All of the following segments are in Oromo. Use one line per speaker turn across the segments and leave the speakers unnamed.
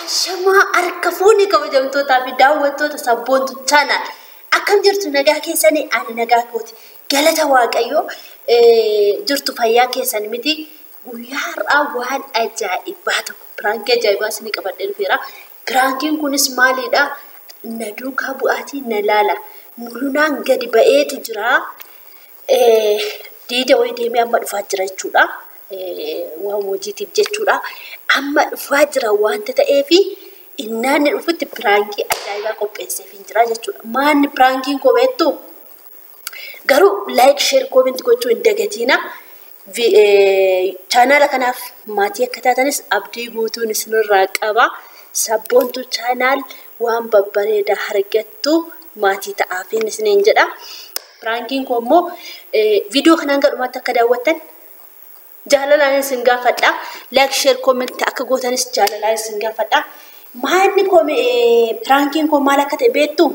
Ashamaa harka fuunii kabajamtootaa fi daawwattoota Sabboontuu Channel. Akkam jirtu nagaa keessanii? Ani nagaa kooti. Galata Waaqayyoo jirtu fayyaa keessan miti. Guyyaa har'aa waan ajaa'ibaa tokko piraankii ajaa'ibaa isinii qabadhee dhufeera. Piraankiin kunis maalidha? Na duukaa bu'aatii na laala. Mulunaan gadi ba'eetu jira. Diida wayii deemee amma dhufaa jira jechuudha. Waan hojiitiif jechuudha. Amma dhufaa jira waanta ta'eefi innaanni dhufutti piraankii ajaa'ibaa qopheesseef hin jira jechuudha. Maanni piraankiin koo beektu? Garuu like, share, comment gochuu hin dagatiina. Chaanaala kanaaf maatii akka taatanis abdii guutuun isinirraa qaba. Sabboontuu Channel waan babbareedaa argattu maatii ta'aafiin isiniin jedha. Piraankiin koo immoo viidiyoo kanaan gadhumaatti akka daawwattan jaalalaan isin gaafadha. Like, share, comment akka gootanis jaalalaan isin gaafadha. Maalni koo piraankiin koo maal akka ta'e beektu?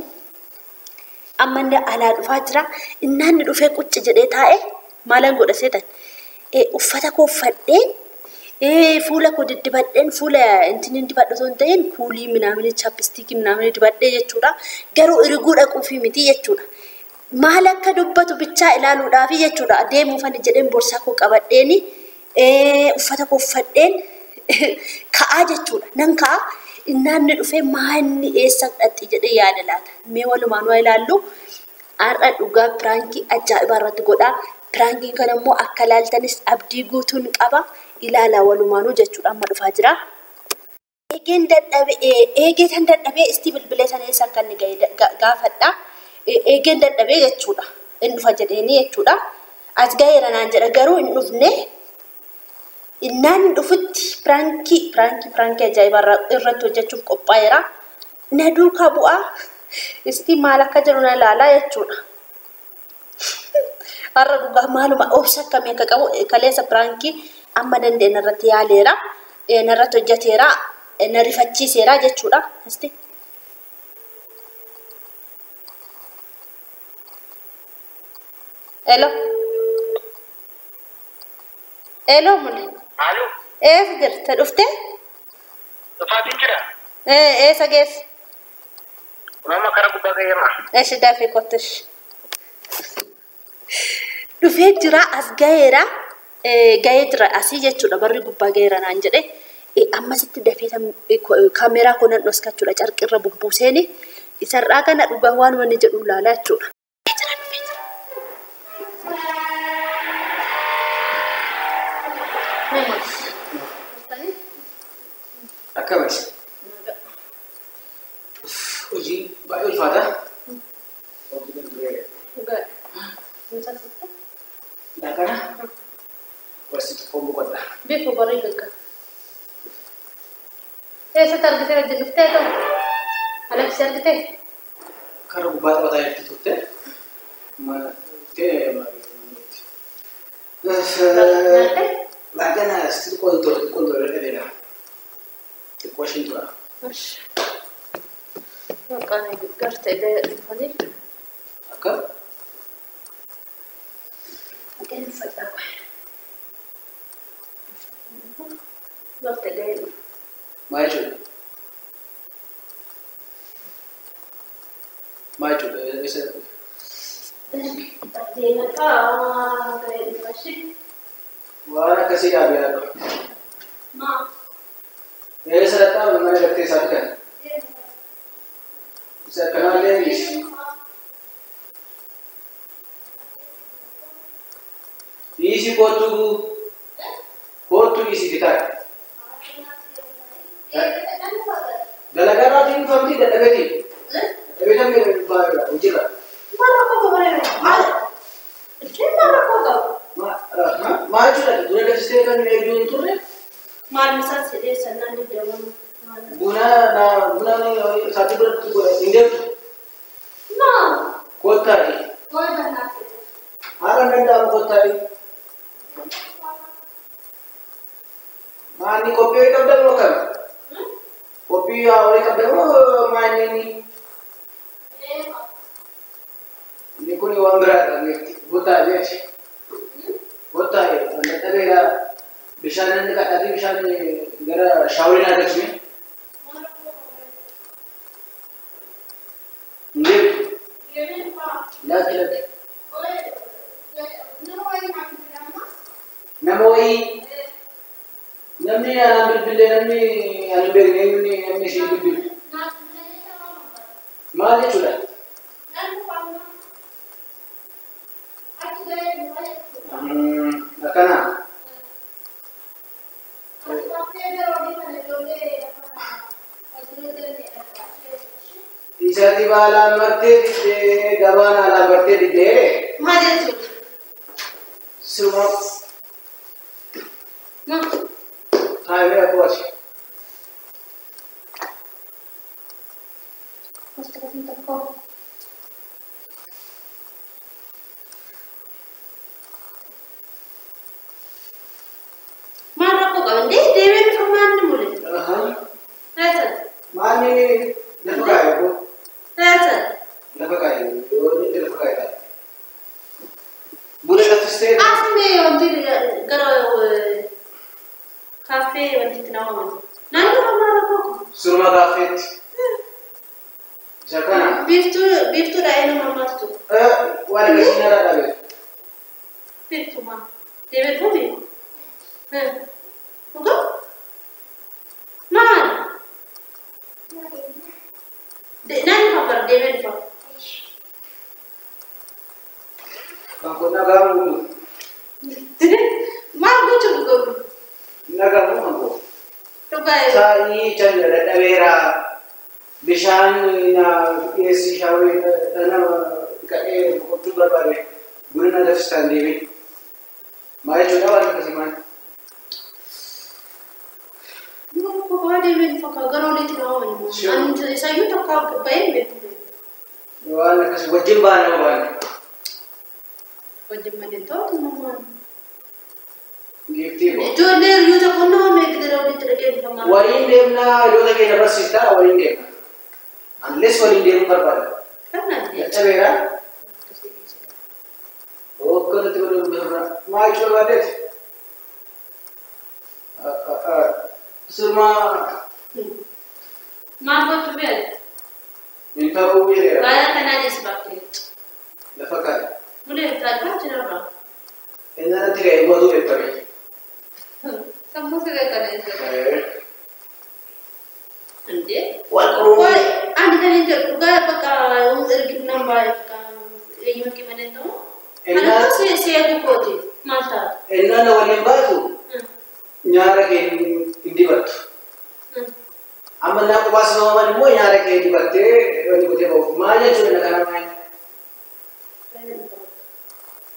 Amma inni alaa dhufaa jira. Innaanni dhufee qucci jedhee taa'e maalan godha seetan? Uffata koo uffadhee fuula koo diddibadheen fuula intini dibadhu osoo hin ta'in kuulii minaamini chappistiikii minaamini dibadhee jechuudha. Garuu iriguu dhaquufii miti jechuudha. Maal akka dubbatu bichaa ilaaluudhaafi jechuudha. Deemuufani jedheen borsaa koo qabadheeni uffata koo uffadheen ka'aa jechuudha. Nan ka'a. Innaanni dhufee maalni eessa dhaqxi jedhee yaada laata. Mee walumaan waa ilaallu. Har'a dhugaa piraankii ajaa'ibaa irratti godhaa. Piraankiin kana immoo akka ilaaltanis abdii guutuun qaba. Ilaalaa walumaanuu jechuudha. Amma dhufaa jira. Eegeen dadhabee eegee tan dadhabee isti bilbilee sana eessa akka inni ga'e gaafadha. Eegeen dadhabee jechuudha. Inni dhufa jedheeni jechuudha. As ga'eera naan jedha garuu hin dhufne. Innaan dhufutti piraankii piraankii piraankii ajaa'ibaa irratti hojjechuuf qophaa'eera. Na duukaa bu'aa. Isti maal akka jedhu na ilaalaa jechuudha. Har'a dhugaa maaluma obsa akkamii akka qabu kaleessa piraankii amma danda'e narratti yaaleera. Narratti hojjeteera. Na rifachiiseera jechuudha. Isti. Elo. Elo mule.
Alo.
Eessa jirta dhuftee?
Dhufaatiin jira.
Eessa geesse?
Nama karaa gubbaa ga'eema.
Eshi dafii kottush. Dhufee jira as ga'eera. Ga'ee jira asii jechuudha barri gubbaa ga'eera naan jedhe. Ammasitti dafee kaameeraa koo nan dhoskachuudha carqirra bubbuuseeni. Isarraa kana dhugaa waan wanni jedhu ilaalaa jechuudha. Jira dhufee jira.
Akkamati? Hojii baay'ee ulfaata. Hojii kan turee. Daakana warsi xiqqoon boqodha.
Bifu barri gaggaa. Eessatti argitee wajjin dhuftee ta'u? Alatti argitee?
Karaa gubbaa taphataa jirti turte. Ta'e
Nyaattee?
Laaqana xiqqoon ture xiqqoon ture dhabeera. Xiqqoo ishiin tura.
Maqaan gartee dhufanii.
Akka?
Maqaan uffadhaa qofa. Gartee gahee dhufa.
Maal jechuudha? Maal jechuudha? Eessa
Deemaa gahee dhufa ishee.
Waan akkasii dhaabee yaadu.
Maa?
Eessa dhaqaa mana gartee isaati kana? Isa akkanaallee dhiisi. Dhiisi kootu kootu dhiisi bitaa. Dalagaa irraa dhufamti dadhabeeti. Dadhabee tamee baay'ee hojiirra.
Maal rakkoo qabu ree? Maal? Maal rakkoo qabu?
Maal jechuudha? Dura dafistee kan eegduu hin turre?
Maal misaan sedhee sannaan diddaman?
Buna buna sa'aatii biratti hin deemtu.
Maa?
Koottaa'i.
Waan bannaaf.
Haala hin danda'amu koottaa'i. Maalni qophii wayii qabda moo akkami? Qophii wayii qabda moo maalni inni? Inni kun waan biraadha beekti. Koottaa'i beekti. Koottaa'i dadhabeera bishaan inni kadhatee bishaan gara shaaworiin argachine. namni ani beekne eenyuun namni ishee bilbilu. Maal jechuudha? Akkana. Isatti baalaan martee diddee gabaan alaa bartee diddee.
Maal jechuudha?
Siruma.
Maal?
Taa'ee abbooti.
Maal rakkoo qaba? Ndee deemee bifa maal ni mul'ata?
Maal inni lafa kaa'e abboo?
Haasa.
Lafa kaa'e yoo inni lafa kaa'e ta'a. Buna laffistee.
Asme wanti gara kaaffee wanti itti nama waamamu. Naannoo maal rakkoo qaba?
Surma kaaffeetti. Isa kana.
Biiftuudha eenyu mammaatu ture.
Waan akkasii narraa dhabe.
Biiftuu maal? Deemee dhufuu beeku. Dhugaa? Maal? Naannoo fakkaatu deemee dhufa.
Kan kun nagaamu.
Maal gochuuf godhu?
Nagaamu kan kun.
Dhugaa.
Saayii calla dadhabeera. Bishaan na dhiyeessi shaawee nama dhiqadhee boqochuu barbaade buna na danfistaan deemee. Maal jechuudha waan akkasii maal?
Nama kophaa deemee dhufa kaa gara oliitti nama waamamu. Ani isayyuu tokko bahee hin beeku.
Waan akkasii wajjin baana nama baana.
Wajjin malee ta'utu nama.
Giiftii koo.
Ijoollee hiriyoota koo nama meeqa gara oliitti dhaqee dhufa maal?
Waliin deemnaa hiriyoota keenya barsiistaa waliin deemna. Anillee waliin deemuu barbaada.
Kanaan
Dadhabeera. Okkanatti godhuun birra. Maal jechuu barbaaddeeti? Sirma
Maal gochuu beektu?
hin ta'uu jedheera.
Baay'ee kanaanis bakkee.
Lafa kaa'e.
Mulee taakaa jirarra.
Inni irratti ka'ee mootuu beektame.
Sammuu siree kana isa. Indee?
Wal qoruu.
Qoy ani kan hin jedhu dhugaa bakka ergifnaan baay'ee bakka eenyuma kee ta'u. Ani kun seeku kooti maal taatu?
Innaan na waliin baatu nyaara kee hin dibattu. Amma naa qubaas nama immoo nyaara kee dibattee wanni gootee ba'uuf maal jechuudha kana maal?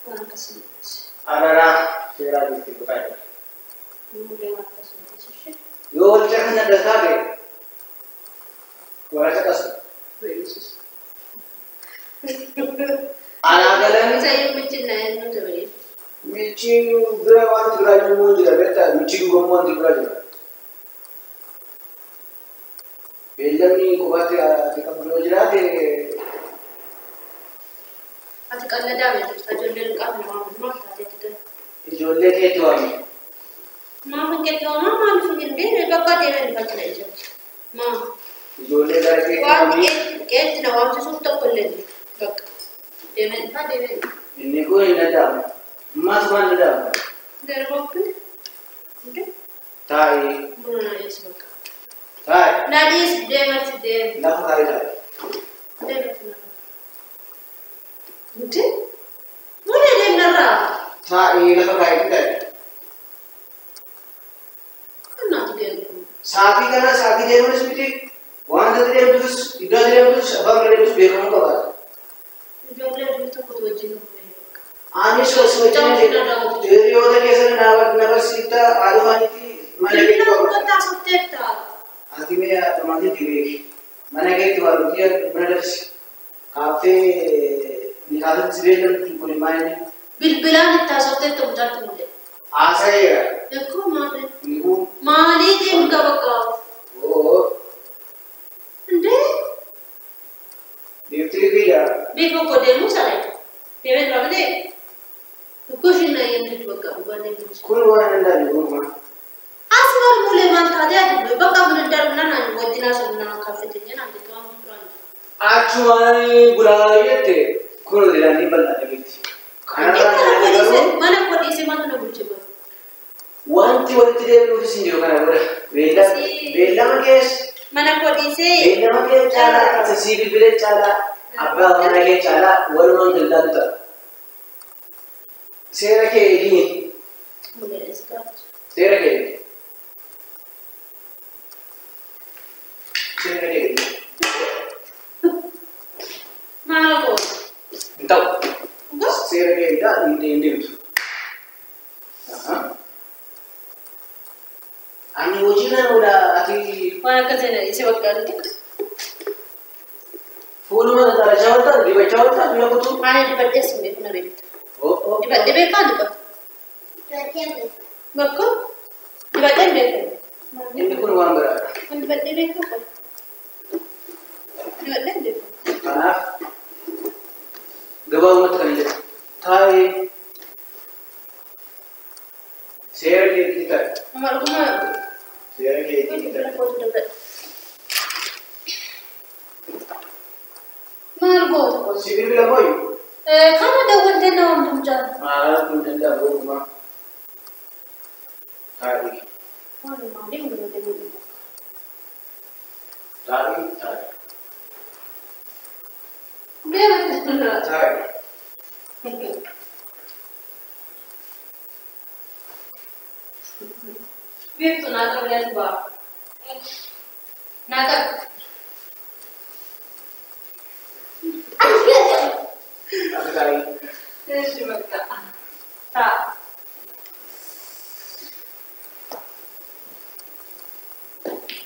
Waan akkasii.
Araraa seeraa jirti gotaa.
Mulee waan akkasii.
Yoo wal caqas adda taate wal caqasu. Alaa galan
Isayyuu michi na eenyu ta'e.
michi bira wanti biraa immoo jira beektaa michi duuba immoo wanti biraa jira. Beellamni kophaatti ati qabdu yoo jiraate
Ati qalladaa beektu ijoolleen qabu maal taateetti ta'e.
Ijoollee keetti waami.
Maaf hin keetti waamaa maaliif hin deemne bakka deemee hin fakkina ijatti. Maa
Ijoollee gara keetti
waan
waami.
qeetti na waamsisuuf tokko illee bakka deemee dhufaa deemee dhufa.
Inni kun hin danda'amu. Ammas waan danda'amu.
Darbootti.
Taa'ee
Buna na dhiyeessu bakka.
taa'ee
Na dhiyeessu deematti deemu.
lafa taa'ee taa'ee.
Deematti nama. Nuti? Muna deemnarraa.
Taa'ee lafa taa'ee taa'ee.
Kannaatu deemu.
Sa'aatii kana sa'aatii deemuunis miti wanta ati deemtus iddoo ati deemtus abbaan bira deemtus beekamuu qaba.
Ijoollee adii tokkotu wajjin nu fuudhee bakka.
Anis osoo wajjin hiriyoota keessan na barsiifta haadha afaaniitti mana keetti
Bilbila
waamta.
kottaa softeetta.
Ati mee dhumaatii beeki. Mana keetti waamti buna dabsi. Kaaffee ni kaafetti si beekamtu kun maal inni?
Bilbilaan itti haasofteetta mucaatti mul'e.
Haasayeera.
Ekkoo maali?
Inni kun
Maalii deemu qaba bakka?
oo
Indee?
deemtee biyya
Beeku koo deemuu saree. Deemee dura malee. Ikkoo ishiin na eeyyamtu bakka dhugaa deemtu.
kun waan hin danda'amne gonkumaa.
As maal mulee maal taatee ati bakka mun hin darbu naan wajjin haasofnaa kaaffee naan jettu waan duraan jiru.
Achumaan bulaa jette kun hojjetaan bal'aa dhageetti. Kanarraa kan garuu
Mana koo dhiisee maaltu na bulche godhu?
Wanti walitti deebi'uufis hin jiru kana booda. Beellama keessa.
Mana koo dhiisee.
Beellama kee caalaa isa sii bilbilee caalaa abbaa mana kee caalaa walumaan kan ilaalu ta'a. Seera kee eegi. Seera kee eegi. Seera kee eegi.
Maal koo?
Hin ta'u. Seera kee eegdaa hin deemtu. Ani hojii nan oola ati.
Waan akkasii na dhiisee bakka nuti.
Fuuluma darajaa ooltaa dibachaa ooltaa biyya kutuu.
Ani dibadhee sin beeku na beekta. Dibadhee beekaa diba? Bakka dibadhee hin beeku.
Inni kun waan biraadha.
Ani dibadhee beeku qofa. Dibadhee hin beeku.
Kanaaf gabaabumatti kan jedhu taa'ee seera keetii taa'e.
Nama dhuguma.
Seera keetii taa'e.
Maal goota kun?
Si bilbila mooyu?
Kana daawwattee nama hundum jaalatu.
Maal kun danda'amu ogumaa? Taa'ee.
Maal maaliif hunduma deemuu?
Taa'ee taa'ee.
Deema.
Taa'ee.
Beektu naa qabu ba'a. Naa qabu.
Akka taa'ee.
Eessi bakka. Ta'a.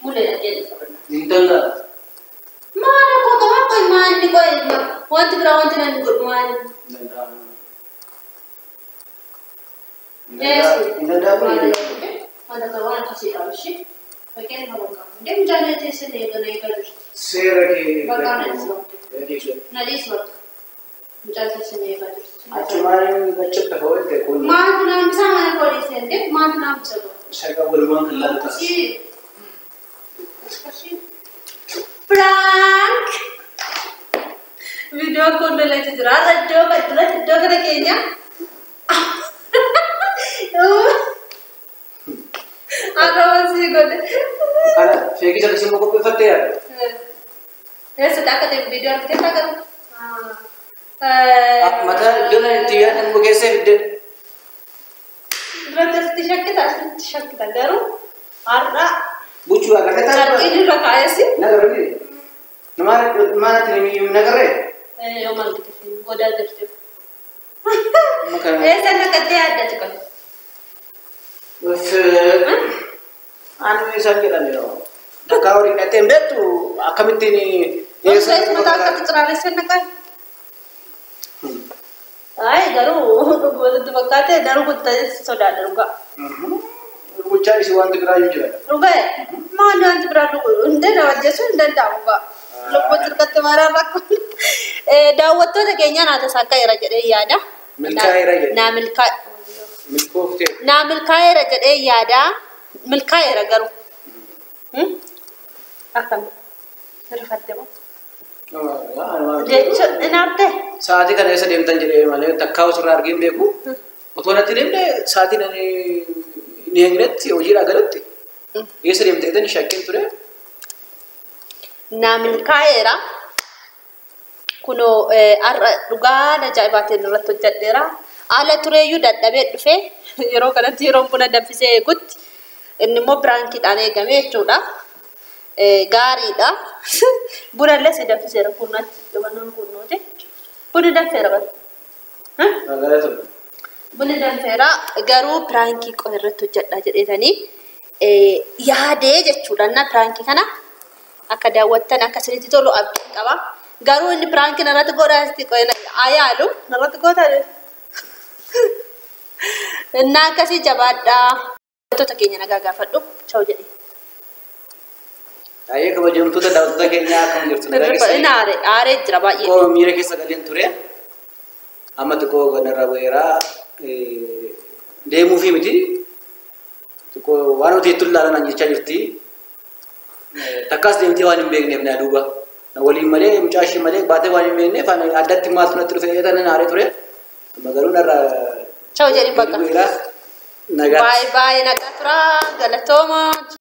Mulee dhaqee qabanna.
Hin danda'amu.
Maal koo qaba qoy maalni qoy wanti biraa wanti namni godhu maali?
Hin danda'amu.
Eessi.
Hin danda'amu.
Wanta kana waan akkasii dhabu ishee. Fakkeen nama qabu. Deemu jaallatee teessee eegala eegala jirti.
Seera kee.
Bakka na dhiis bakka. Na dhiis bakka. Mucaa teessee eegaa jirti.
Achumaan achitti hoo'ite kun.
Maaltu nama bisaa mana koo dhiisee deemu maaltu nama bisa godhu?
Shaqa walumaan kan laalu ta'a.
Prank! Viidiyoo kun lolatti jira. Har'a iddoo duratti iddoo kana keenya. Har'a sii godhe.
Kana fiigicha akkasii immoo qopheeffattee yaadda.
Eessatti akka ta'e viidiyoo argitee ta'a.
Mataa iddoo nan itti yaadne immoo keessee fiddeen.
Duratti asitti shakkita asitti shakkita garuu har'a
Buchuu agartee ta'a.
carqiin irra kaa'eesi.
Nagarree. Maal nagarree?
Yoo maal gite godaa jirti. Eessa naqattee yaadda tuqan?
Ani isaan jedhan yeroo takkaa horii hidhattee hin beektu akkamittiin
Eessa mataa akkatti xiraareessee naqan? Ay garuu dhugumatti fakkaate garuu guddate sodaadha dhugaa.
Gochaa isii wanti biraa hin jira.
Dhugaa maali wanti biraa dhugu hundee nama ajjeesuu hin danda'amu ba'a. Lubbuun tirkatti maraa rakkoo. Daawwattoota keenya naata saakkaa'eera jedhee yaada.
Milkaa'eera jedhe.
Naa milkaa'e.
Milkooftee.
Naa milkaa'eera jedhee yaada. Milkaa'eera garuu. Akkam. Rifatte moo? Jechuun inaarte.
Sa'aatii kana eessa deemtan jedhee malee takkaa osirraa argee hin beeku. Otoo natti deemne sa'aatiin ani hin eegnetti hojiidhaa galatti eessa deemte jedhanii shakkeen ture.
Naa milkaa'eera. Kunoo har'a dhugaan ajaa'ibaatiin irratti hojjedheera. Haala tureeyyuu dadhabee dhufee yeroo kanatti yeroon buna danfisee eegutti inni immoo piraankiidhaan eegame jechuudha. Gaariidha. Buna illee si danfiseera kunnaatti dhibannaan kunnooti. Bunni danfeera bara. Bunni danfeera garuu piraankii qofa irratti hojjedha jedheetanii yaadee jechuudha. Na piraankii kana akka daawwattan akka isinitti tolu abdiin qaba. Garuu inni piraankii narratti godhaasti yaalu narratti godhaa. Innaa akkasii jabaadhaa. Wantoota keenya nagaa gaafadhu. Chaawu jedhee.
Baay'ee kabajamtoota daawwattoota keenyaa akkam jirtu.
Inni aaree jira baay'ee.
Xiqqoo miira keessa galeen ture. Amma xiqqoo ganarra bu'eera. Deemuufi miti. Xiqqoo waan nuti itti ilaalan jechaa jirti. Takkaas deemtee waan hin beekneef na duuba. Na waliin malee mucaa ishee malee baatee waan hin beekneef addatti maaltu natti dhufe jedhanii aaree ture. Amma garuu narra.
Chaawu jedhii bakka.
Bu'eera. Nagaatti.
Baay'ee baay'ee nagaa turaa. Galatooma.